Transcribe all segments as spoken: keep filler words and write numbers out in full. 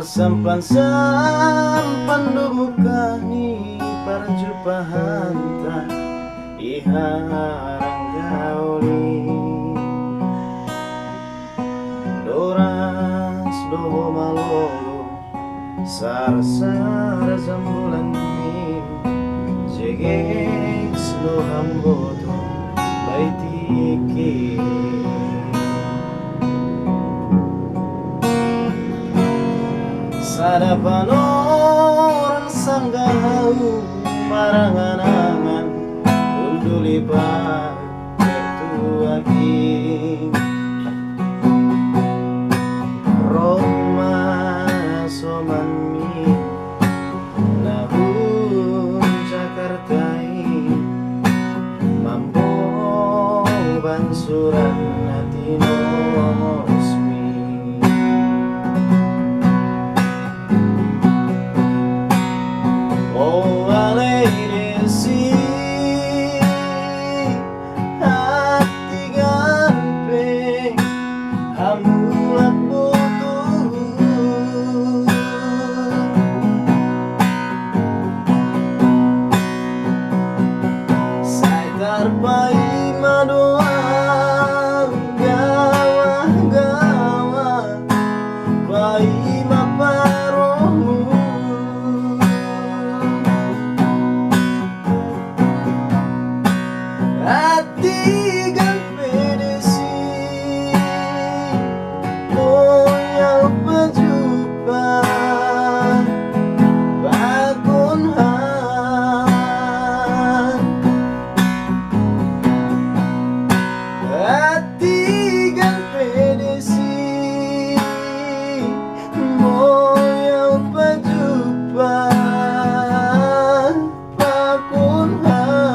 Sampan-sampan do muka ni parjumpa hanta i harangga oli. Doras doho malolo, sar-sar jambulan ni, jegeks do hamboto bai tiki. Sada panorang sanggah hau marangan-angan, unduli pa tertua ki. Roma somanmi na hun Jakarta i, mamboan surat na tinosmi. O ale Desi, hati gan pe hamulak boto. Sai tarpaima do au gawa-gawa, paima pa rohmu. Hati gan pe Desi, boi au pajumpa pakon han. Hati gan pe Desi, boi au pajumpa pakon han.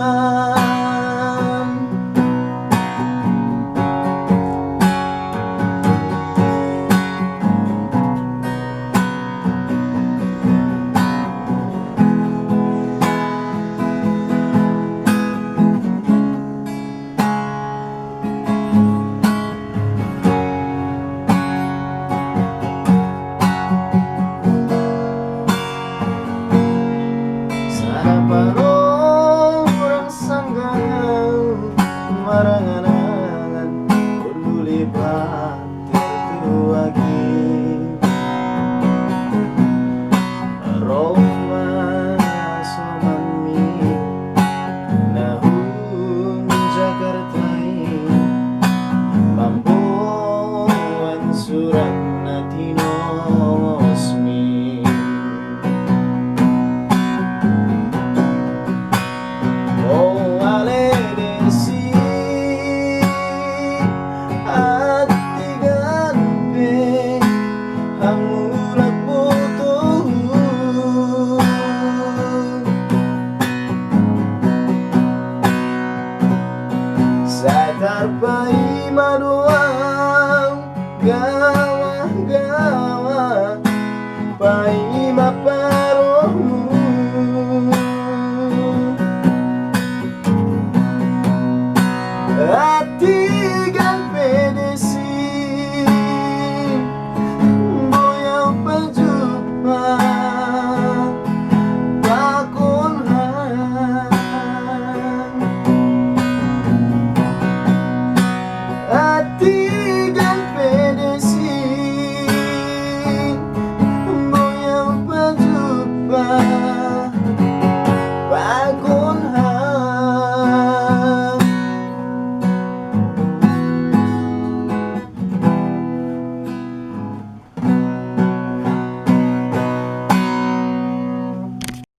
Sada panorang sanggah hau marangan-angan, unduli pa tertua ki. Roma somanmi na hun Jakarta i, mamboan surat na tinosmi. O ale Desi, hati gan pe hamulak boto. Sai tarpaima do au gawa-gawa, paima pa rohmu. Hati